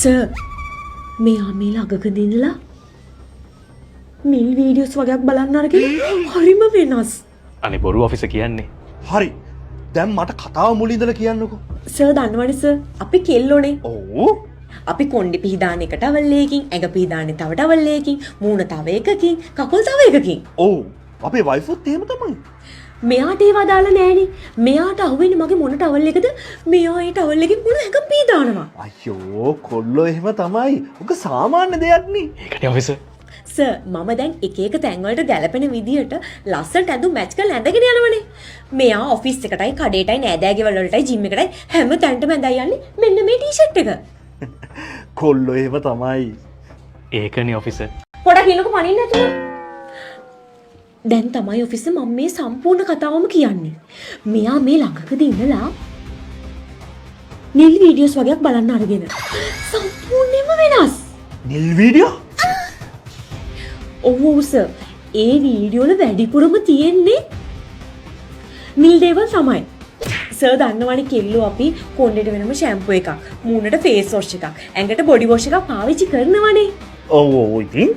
Sir, මෙයා මේ ළඟකදී ඉඳලා නිල් වීඩියෝස් වගේක් බලන්න අරගෙන හරිම වෙනස්. අනේ බොරු ඔෆිසර් කියන්නේ. හරි. දැන් මට කතාව මුලින් ඉඳලා කියන්නකෝ. සර්, දන්නවනේ සර්, අපි කෙල්ලෝනේ. ඔව්. අපි කොණ්ඩේ පිහදාන එක ටවල් එකකින්, ඇඟ පිහදාන්නේ තව ටවල් එකකින්, මූණ තව එකකින්, කකුල් තව එකකින්. ඔව්. අපේ වයිෆුත් එහෙම තමයි. මෙයාට ඒව අදාළ නෑනේ. මෙයාට අහුවෙන්නේ මගේ මොන ටවල් එකද? මෙයා ඒ ටවල් එකෙන් මුළු ඇඟම පිහදානවා. අයියෝ, කොල්ලෝ එහෙම තමයි. ඔක සාමාන්‍ය දෙයක් නේ. ඒකනේ ඔෆිසර්. සර්, මම දැන් එක එක තැන් වලට ගැලපෙන විදියට ලස්සනට ඇඳුම් මැච් කරලා ඇඳගෙන යනවනේ. මෙයා ඔෆිස් එකටයි, කඩේටයි, නෑදෑ ගෙවල් වලටයි, ජිම් එකටයි හැම තැනටම ඇඳන් යන්නේ මෙන්න මේ ටී-ෂර්ට් එක. කොල්ලෝ එහෙම තමයි. ඒකනේ ඔෆිසර්. පොඩක් ඉන්නකෝ පනින්න නැතුව. දැන් තමයි ඔෆිසර් මම මේ සම්පූර්ණ කතාවම කියන්නේ. මෙයා මේ ළඟකදී ඉඳලා නිල් වීඩියෝස් වගේක් බලන්න අරගෙන සම්පූර්ණයෙන්ම වෙනස්. නිල් වීඩියෝ? ඔව් ඔව් සර්. ඒ වීඩියෝ වල වැඩිපුරම තියෙන්නේ නිල් දේවල් තමයි. සර්, දන්නවනේ කෙල්ලෝ අපි කොණ්ඩේට වෙනම ෂැම්පු එකක්, මූණට ෆේස් වොෂ් එකක්, ඇඟට බොඩි වොෂ් එකක් පාවිච්චි කරනවනේ. ඔව් ඔව්, ඉතින්?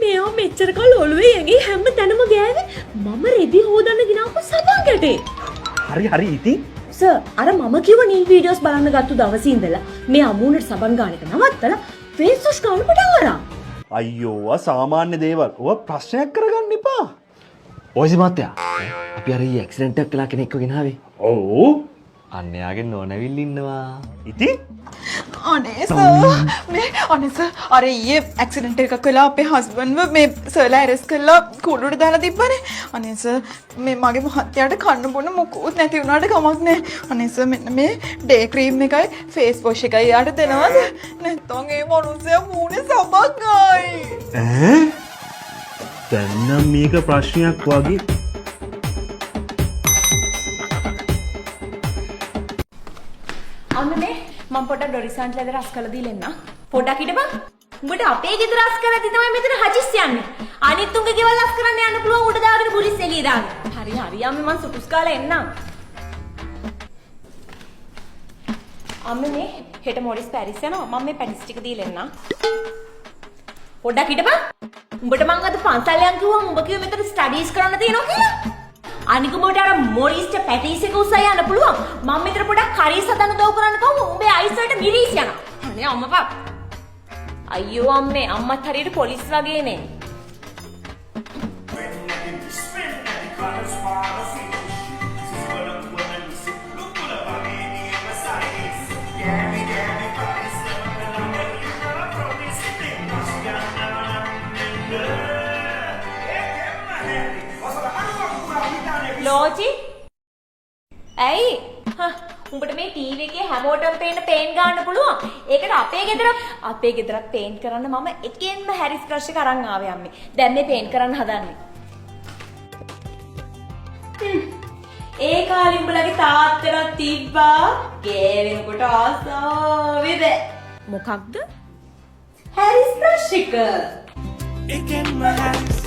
මෙයා මෙච්චර කල් ඔළුවේ ඇඟේ හැම තැනම ගෑවේ මම රෙදි හොදන්න ගෙනාපු සබන් කැටේ. හරි හරි, ඉතින්? සර්, අර මම කිව්ව නිල් වීඩියෝස් බලන්න ගත්තු දවසේ ඉඳලා මෙයා මූණට සබන් ගාන එක නවත්තලා ෆේස් වොෂ් ගාන පටන් අරන්. අයියෝ, ඔවා සාමාන්‍ය දේවල්. ඔවා ප්‍රශ්නයක් කරගන්න එපා. ඔයිසි මහත්තයා, අපි අර ඊයේ ඇක්සිඩන්ට් එකක් වෙලා කෙනෙක්ව ගෙනාවේ. ඔව්. අන්න එයාගේ නෝනා ඇවිල්ලා ඉන්නවා. ඉතින්? අනේ සර්, මේ අනේ සර්, අර ඊයේ ඇක්සිඩන්ට් එකක් වෙලා අපේ හස්බන්ඩ්ව මේ සර්ලා ඇරෙස්ට් කරලා කුඩුවට දාලා තිබ්බනේ. අනේ සර්, මේ මගේ මහත්තයාට කන්න බොන්න මොකුත් නැති වුණාට කමක් නැහැ. අනේ සර්, මෙන්න මේ ඩේ ක්‍රීම් එකයි ෆේස් වොෂ් එකයි එයාට දෙනවද? නැත්තම් ඒ මනුස්සයා මූණේ සබන් ගායි. ඈ? දැන් නම් මේක ප්‍රශ්නයක් වගේ. අම්මේ, මේ මම පොඩ්ඩක් ඩොරිස් ආන්ටිලා ගෙදර අස් කරලා දීලා එන්නම්. පොඩ්ඩක් හිටපන්. උඹට අපේ ගෙදර අස් කරලා තමයි මෙතන හජිස් යන්නේ. අනිත් උන්ගේ ගෙවල් අස් කරන්න යන්න පුළුවන් උඩ දාගෙන පුලිස් එළිය දාගෙන. හරි හරි අම්මේ, මං සුටුස් කාලා එන්නම්. අම්මේ, මේ හෙට මොරිස් පැරිස් යනවා. මම මේ පැටිස් ටික දීලා එන්නම්. පොඩ්ඩක් හිටපන්. උඹට මං අද පන්සල් යන් කිව්වම උඹ කිව්වේ මෙතන ස්ටඩීස් කරන්න තියෙනවා කියලා. අනික උඹට අර මොරිස්ට පැටිස් එක උස්සයි යන්න පුළුවන්. මං මෙතන පොඩක් කරීස් හදන්න උදව් කරන්න කිව්වම උඹේ අයිස් වලට මිරීස් යනවා. අනේ අම්මපා. අයියෝ අම්මේ, අම්මත් හරියට පොලිස් වගේනේ. ලෝජි, ඇයි? හා, උඹට මේ ටීවී එකේ හැමෝටම පේන පේන්ට් ගන්න පුළුවන්. ඒකට අපේ ගෙදරත් පේන්ට් කරන්න මම එකෙන්ම හැරිස් බ්‍රෂ් එක අරන් ආවේ අම්මේ. දැන් මේ පේන්ට් කරන්න හදන්නේ. ඒ කාලේ උඹලගේ තාත්තටත් තිබ්බා ගෑවෙනකොට ආසාවේ බෑ. මොකක්ද? හැරිස් බ්‍රෂ් එක. එකෙන්ම හැරිස්.